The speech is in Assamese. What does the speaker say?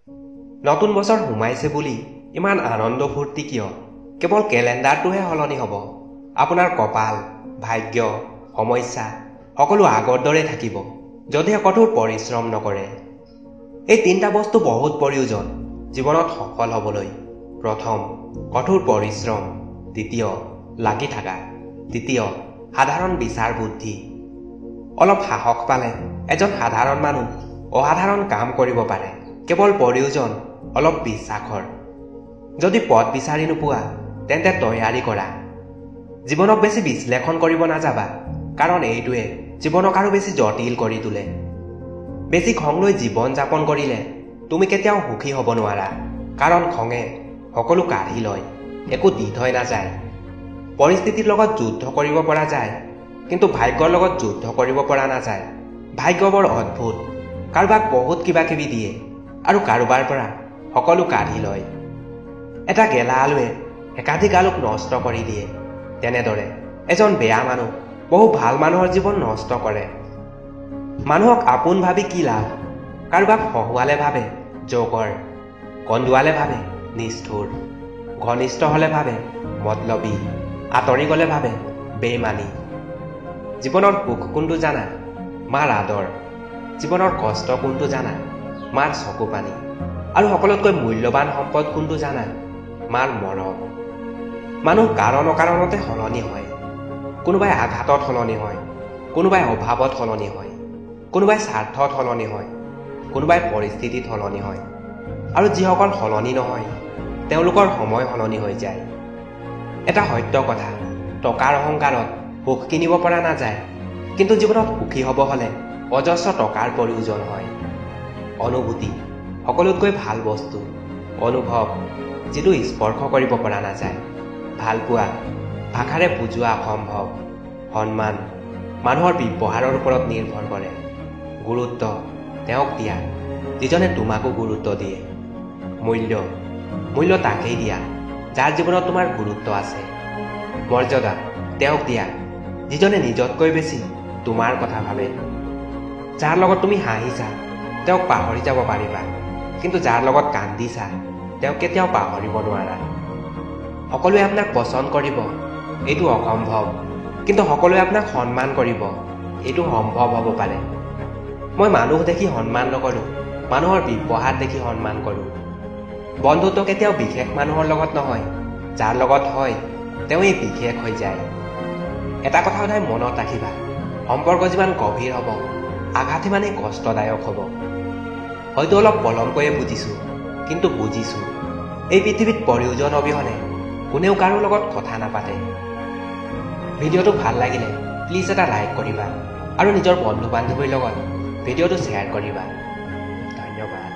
নতুন বছৰ সোমাইছে বুলি ইমান আনন্দ ফূৰ্তি কিয়? কেৱল কেলেণ্ডাৰটোহে সলনি হ'ব, আপোনাৰ কপাল, ভাগ্য, সমস্যা সকলো আগৰ দৰে থাকিব যদিহে কঠোৰ পৰিশ্ৰম নকৰে। এই তিনিটা বস্তু বহুত প্ৰয়োজন জীৱনত সফল হ'বলৈ। প্ৰথম, কঠোৰ পৰিশ্ৰম। দ্বিতীয়, লাগি থকা। তৃতীয়, সাধাৰণ বিচাৰ বুদ্ধি। অলপ সাহস পালে এজন সাধাৰণ মানুহ অসাধাৰণ কাম কৰিব পাৰে, কেৱল প্ৰয়োজন অলপ বিশ্বাসৰ। যদি পথ বিচাৰি নোপোৱা তেন্তে তৈয়াৰী কৰা। জীৱনক বেছি বিশ্লেষণ কৰিব নাযাবা, কাৰণ এইটোৱে জীৱনক আৰু বেছি জটিল কৰি তোলে। বেছি খং লৈ জীৱন যাপন কৰিলে তুমি কেতিয়াও সুখী হ'ব নোৱাৰা, কাৰণ খঙে সকলো কাঢ়ি লয়, একো দি থৈ নাযায়। পৰিস্থিতিৰ লগত যুদ্ধ কৰিব পৰা যায়, কিন্তু ভাগ্যৰ লগত যুদ্ধ কৰিব পৰা নাযায়। ভাগ্য বৰ অদ্ভুত, কাৰোবাক বহুত কিবা কিবি দিয়ে আৰু কাৰোবাৰ পৰা সকলো কাঢ়ি লয়। এটা গেলা আলুৱে একাধিক আলুক নষ্ট কৰি দিয়ে, তেনেদৰে এজন বেয়া মানুহ বহু ভাল মানুহৰ জীৱন নষ্ট কৰে। মানুহক আপোন ভাবি কি লাভ? কাৰোবাক হহুৱালে ভাবে জোকৰ, কন্দুৱালে ভাবে নিষ্ঠুৰ, ঘনিষ্ঠ হ'লে ভাবে মতলবী, আঁতৰি গ'লে ভাবে বেইমানী। জীৱনৰ সুখ কোনটো জানা? মাৰ আদৰ। জীৱনৰ কষ্ট কোনটো জানা? মাৰ চকু পানী। আৰু সকলোতকৈ মূল্যৱান সম্পদ কোনটো জানা? মাৰ মৰম। মানুহ কাৰণ অকাৰণতে সলনি হয়। কোনোবাই আঘাতত সলনি হয়, কোনোবাই অভাৱত সলনি হয়, কোনোবাই স্বাৰ্থত সলনি হয়, কোনোবাই পৰিস্থিতিত সলনি হয়। আৰু যিসকল সলনি নহয় তেওঁলোকৰ সময় সলনি হৈ যায়। এটা সত্য কথা, টকাৰ অহংকাৰত সুখ কিনিব পৰা নাযায়, কিন্তু জীৱনত সুখী হ'ব হ'লে অজস্ৰ টকাৰ প্ৰয়োজন হয়। অনুভূতি সকলোতকৈ ভাল বস্তু, অনুভৱ যিটো স্পৰ্শ কৰিব পৰা নাযায়। ভালপোৱা ভাষাৰে বুজোৱা অসম্ভৱ। সন্মান মানুহৰ ব্যৱহাৰৰ ওপৰত নিৰ্ভৰ কৰে। গুৰুত্ব তেওঁক দিয়া যিজনে তোমাকো গুৰুত্ব দিয়ে। মূল্য মূল্য তাকেই দিয়া যাৰ জীৱনত তোমাৰ গুৰুত্ব আছে। মৰ্যাদা তেওঁক দিয়া যিজনে নিজতকৈ বেছি তোমাৰ কথা ভাবে। যাৰ লগত তুমি হাঁহিছা তেওঁক পাহৰি যাব পাৰিবা, কিন্তু যাৰ লগত কান্দিছা তেওঁক কেতিয়াও পাহৰিব নোৱাৰা। সকলোৱে আপোনাক পচন্দ কৰিব এইটো অসম্ভৱ, কিন্তু সকলোৱে আপোনাক সন্মান কৰিব এইটো সম্ভৱ হ'ব পাৰে। মই মানুহ দেখি সন্মান নকৰোঁ, মানুহৰ ব্যৱহাৰ দেখি সন্মান কৰোঁ। বন্ধুত্ব কেতিয়াও বিশেষ মানুহৰ লগত নহয়, যাৰ লগত হয় তেওঁৱেই বিশেষ হৈ যায়। এটা কথা সদায় মনত ৰাখিবা, সম্পৰ্ক যিমান গভীৰ হ'ব আঘাত সিমানেই কষ্টদায়ক হ'ব। হয়তো অলপ পলমকৈয়ে বুজিছোঁ, কিন্তু বুজিছোঁ এই পৃথিৱীত প্ৰয়োজন অবিহনে কোনেও কাৰো লগত কথা নাপাতে। ভিডিঅ'টো ভাল লাগিলে প্লিজ এটা লাইক কৰিবা আৰু নিজৰ বন্ধু বান্ধৱীৰ লগত ভিডিঅ'টো শ্বেয়াৰ কৰিবা। ধন্যবাদ।